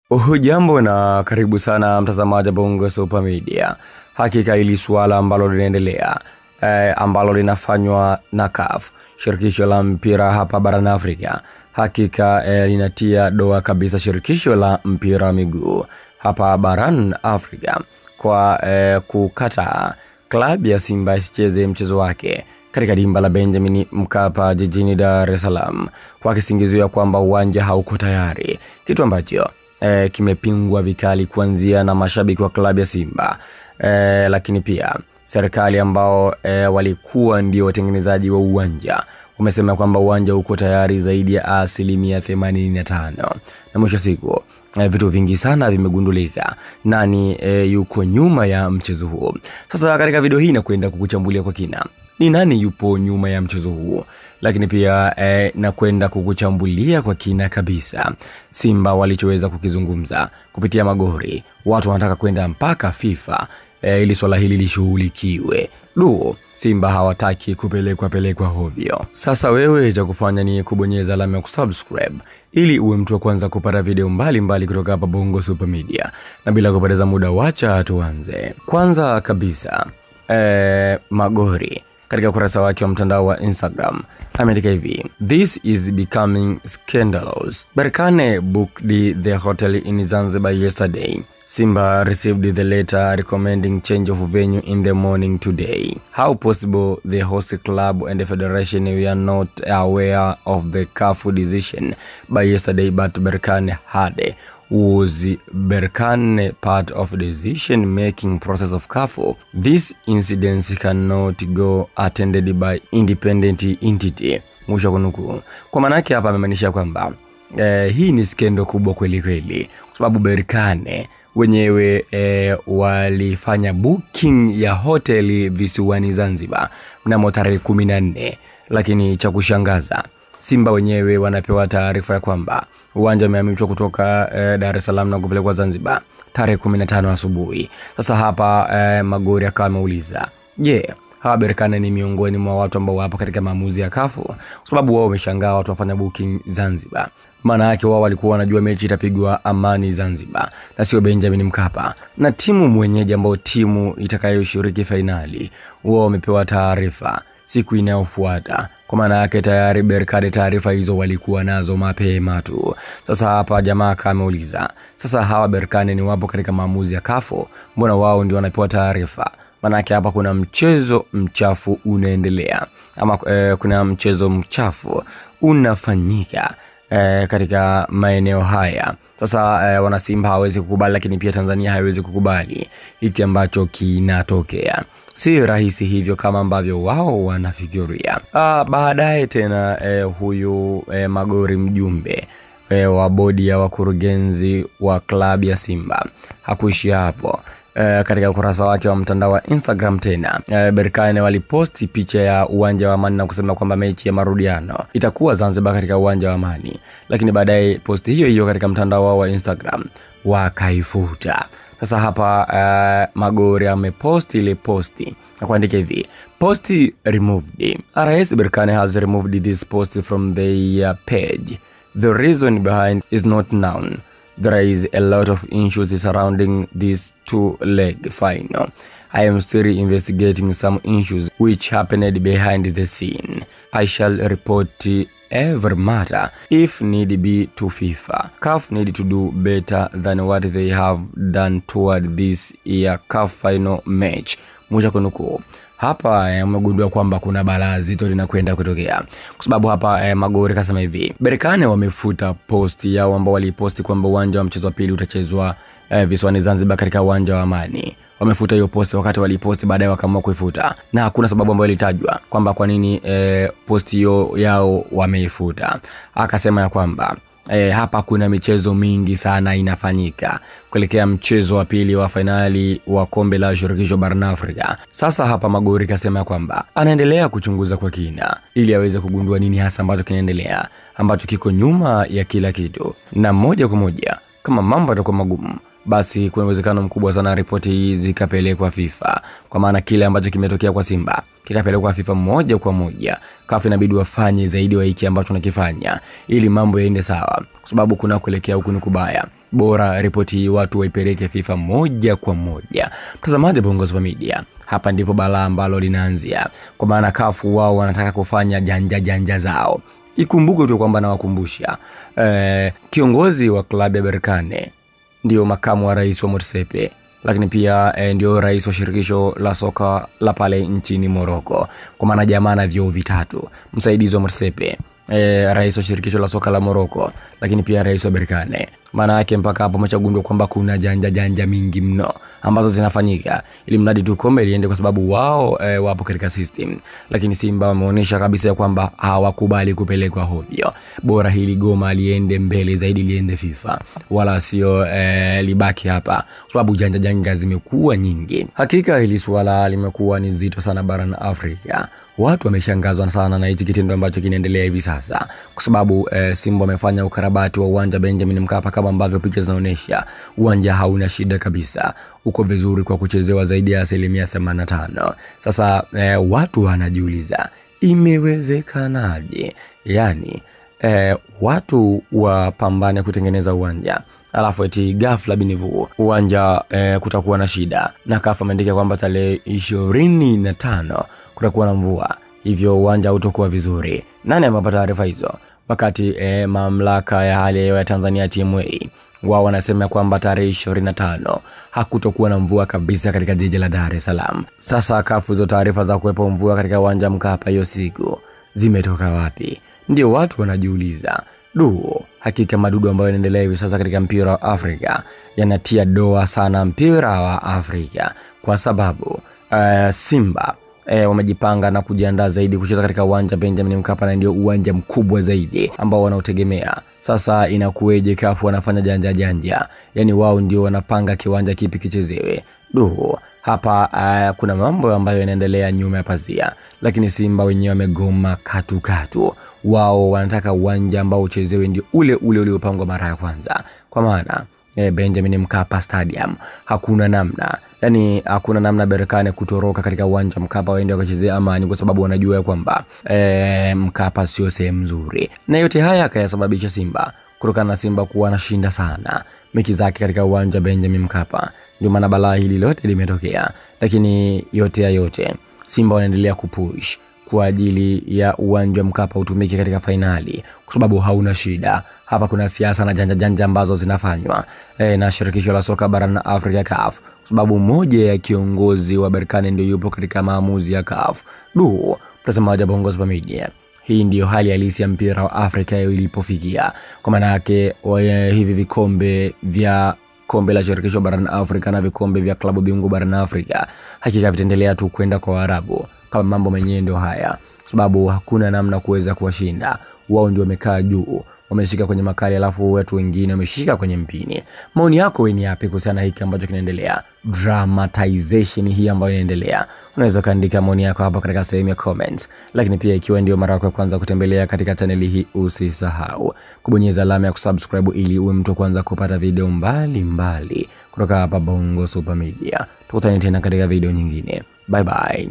Hujambo na karibu sana mtazamaji Bongo Super Media. Hakika hili suala ambalo linaendelea ambalo linafanywa na CAF, shirikisho la mpira hapa barani Afrika, hakika linatia doa kabisa shirikisho la mpira miguu hapa barani Afrika kwa kukataa klabu ya Simba isicheze mchezo wake katika dimba la Benjamin Mkapa jijini Dar es Salaam kwa kisingizio ya kwamba uwanja hauko tayari, kitu ambacho kimepingwa vikali kuanzia na mashabiki wa klabu ya Simba, lakini pia serikali ambao walikuwa ndio watengenezaji wa uwanja wamesema kwamba uwanja uko tayari zaidi ya 85%. Na mwisho siku vitu vingi sana vimegundulika nani yuko nyuma ya mchezo huo. Sasa katika video hii nakwenda kukuchambulia kwa kina ni nani yupo nyuma ya mchezo huo, lakini pia nakwenda kukuchambulia kwa kina kabisa Simba walichoweza kukizungumza kupitia Magori. Watu wanataka kwenda mpaka FIFA ili swala hili lishughulikiwe. Du, Simba hawataki kupelekwa hovyo. Sasa wewe cha kufanya ni kubonyeza alama ya kusubscribe ili uwe mtu wa kwanza kupata video mbalimbali kutoka hapa Bongo Super Media. Na bila kupoteza muda, wacha tuanze. Kwanza kabisa, Magori katika ukurasa wake wa mtandao wa Instagram ameandika hivi: "This is becoming scandalous. Berkane booked the hotel in Zanzibar yesterday. Simba received the letter recommending change of venue in the morning today. How possible the host club and the federation were not aware of the CAF decision by yesterday, but Berkane had. Was Berkane part of decision making process of CAF? This incident cannot go attended by independent entity." Mwisho kunukuu. Kwa maana yake hapa amemaanisha kwamba hii ni skendo kubwa kweli kweli, kwa sababu Berkane wenyewe walifanya booking ya hoteli visiwani Zanzibar mnamo tarehe 14, lakini cha kushangaza Simba wenyewe wanapewa taarifa ya kwamba uwanja umehamishwa kutoka Dar es Salaam na kupelekwa Zanzibar tarehe 15 asubuhi. Sasa hapa Magori akawa ameuliza, je, hawa Berkane ni miongoni mwa watu ambao wapo katika maamuzi ya CAF? Kwa sababu wao wameshangaa watu wafanya booking Zanzibar. Maana yake wao walikuwa wanajua mechi itapigwa Amani Zanzibar na sio Benjamin Mkapa, na timu mwenyeji ambao timu itakayoshiriki finali wao wamepewa taarifa siku inayofuata. Kwa maana yake tayari Berkane taarifa hizo walikuwa nazo mapema tu. Sasa hapa jamaa ameuliza, sasa hawa Berkane ni wapo katika maamuzi ya CAF? Mbona wao ndio wanapewa taarifa? Maana yake hapa kuna mchezo mchafu unaendelea, ama kuna mchezo mchafu unafanyika katika maeneo haya. Sasa wana Simba hawezi kukubali, lakini pia Tanzania haiwezi kukubali hiki ambacho kinatokea. Si rahisi hivyo kama ambavyo wao wanafikiria. Baadaye tena huyu Magori mjumbe wa bodi ya wakurugenzi wa klabu ya Simba hakuishia hapo. Katika ukurasa wake wa mtandao wa Instagram tena Berkane waliposti picha ya uwanja wa Amani na kusema kwamba mechi ya marudiano itakuwa Zanzibar katika uwanja wa Amani, lakini baadaye posti hiyo hiyo katika mtandao wao wa Instagram wakaifuta. Sasa hapa Magori ameposti ile posti na kuandika hivi: "Post removed. RS Berkane has removed this post from their page. The reason behind is not known. There is a lot of issues surrounding this two-leg final. I am still investigating some issues which happened behind the scene. I shall report every matter if need be to FIFA. CAF need to do better than what they have done toward this year CAF final match." Mwisho kunukuu. Hapa umegundua kwamba kuna balaa zito linakwenda kutokea, kwa sababu hapa Magori kasema hivi: Berkane wamefuta posti yao ambao waliposti kwamba uwanja wa mchezo wa pili utachezwa visiwani Zanzibar katika uwanja wa Amani. Wamefuta hiyo posti wakati waliposti, baadaye wakaamua kuifuta, na hakuna sababu ambayo ilitajwa kwamba kwa nini posti hiyo yao wameifuta. Akasema ya kwamba hapa kuna michezo mingi sana inafanyika kuelekea mchezo wa pili wa finali wa kombe la shirikisho barani Afrika. Sasa hapa Magori kasema kwamba anaendelea kuchunguza kwa kina ili aweze kugundua nini hasa ambacho kinaendelea, ambacho kiko nyuma ya kila kitu, na moja kwa moja kama mambo yatakuwa magumu basi kuna uwezekano mkubwa sana ripoti hizi zikapelekwa FIFA, kwa maana kile ambacho kimetokea kwa Simba kikapelekwa FIFA moja kwa moja. CAF inabidi wafanye zaidi wa hiki ambacho tunakifanya ili mambo yaende sawa, kwa sababu kuna kuelekea huku ni kubaya. Bora ripoti hii watu waipeleke FIFA moja kwa moja. Mtazamaji Bongo Super Media, hapa ndipo balaa ambalo linaanzia, kwa maana CAF wao wanataka kufanya janja janja zao. Ikumbuke tu kwamba nawakumbusha, kiongozi wa klabu ya Berkane ndio makamu wa rais wa Motsepe, lakini pia ndio rais wa shirikisho la soka la pale nchini Morocco. Kwa maana jamaa na vyeo vitatu: msaidizi wa Motsepe, rais wa shirikisho la soka la Morocco, lakini pia rais wa Berkane. Maana yake mpaka hapo ameshagundua kwamba kuna janja janja mingi mno ambazo zinafanyika ili mradi tu kombe liende, kwa sababu wao wapo katika system. Lakini Simba wameonyesha kabisa kwamba hawakubali kupelekwa hovyo. Bora hili goma liende mbele zaidi, liende FIFA, wala sio libaki hapa, kwa sababu janja janja zimekuwa nyingi. Hakika hili swala limekuwa ni zito sana barani Afrika. Watu wameshangazwa sana na hichi kitendo ambacho kinaendelea hivi sasa, kwa sababu Simba wamefanya ukarabati wa uwanja Benjamin Mkapa kama ambavyo picha zinaonyesha. Uwanja hauna shida kabisa, uko vizuri kwa kuchezewa zaidi ya 85%. Sasa watu wanajiuliza imewezekanaje? Yani watu wapambane kutengeneza uwanja, alafu eti ghafla binivu uwanja kutakuwa na shida. Na CAF ameandika kwamba tarehe 25 kutakuwa na mvua, hivyo uwanja hutakuwa vizuri. Nani amepata taarifa hizo? Wakati mamlaka ya hali ya hewa ya Tanzania TMA wao wanasema kwamba tarehe 25 hakutokuwa na mvua kabisa katika jiji la Dar es Salaam. Sasa CAF hizo taarifa za kuwepo mvua katika uwanja Mkapa hiyo siku zimetoka wapi? Ndio watu wanajiuliza. Du, hakika madudu ambayo yanaendelea hivi sasa katika mpira wa Afrika yanatia doa sana mpira wa Afrika, kwa sababu Simba wamejipanga na kujiandaa zaidi kucheza katika uwanja Benjamin Mkapa, na ndio uwanja mkubwa zaidi ambao wanaotegemea. Sasa inakueje CAF wanafanya janja janja? Yani wao ndio wanapanga kiwanja kipi kichezewe. Du, hapa kuna mambo ambayo yanaendelea nyuma ya pazia, lakini Simba wenyewe wamegoma katu katu. Wao wanataka uwanja ambao uchezewe ndio ule ule uliopangwa mara ya kwanza, kwa maana Benjamin Mkapa Stadium. Hakuna namna, yani hakuna namna Berkane kutoroka katika uwanja Mkapa waende wakachezea Amani, kwa sababu wanajua kwamba Mkapa sio sehemu nzuri. Na yote haya yakayasababisha Simba, kutokana na Simba kuwa anashinda sana mechi zake katika uwanja Benjamin Mkapa, ndio maana balaa hili lote limetokea. Lakini yote ya yote, Simba wanaendelea kupush kwa ajili ya uwanja Mkapa utumike katika fainali, kwa sababu hauna shida. Hapa kuna siasa na janja janja ambazo zinafanywa na shirikisho la soka barani Afrika CAF, kwa sababu moja ya kiongozi wa Berkane ndio yupo katika maamuzi ya CAF. Du, mtazamaji wa Bongo Super Media, hii ndiyo hali halisi ya mpira wa Afrika ilipofikia. Kwa maana yake hivi vikombe vya kombe la shirikisho barani Afrika na vikombe vya klabu bingwa barani Afrika hakika vitaendelea tu kwenda kwa Waarabu, kama mambo menyewe ndio haya, sababu hakuna namna kuweza kuwashinda. Wao ndio wamekaa juu, wameshika kwenye makali, alafu watu wengine wameshika kwenye mpini. Maoni yako wewe ni yapi kuhusiana hiki ambacho kinaendelea, dramatization hii ambayo inaendelea? Unaweza kaandika maoni yako hapa katika sehemu ya comments. Lakini pia ikiwa ndio mara yako ya kwanza kutembelea katika chaneli hii, usisahau kubonyeza alama ya kusubscribe ili uwe mtu kwanza kupata video mbalimbali kutoka hapa Bongo Super Media. Tukutane tena katika video nyingine. Bye bye.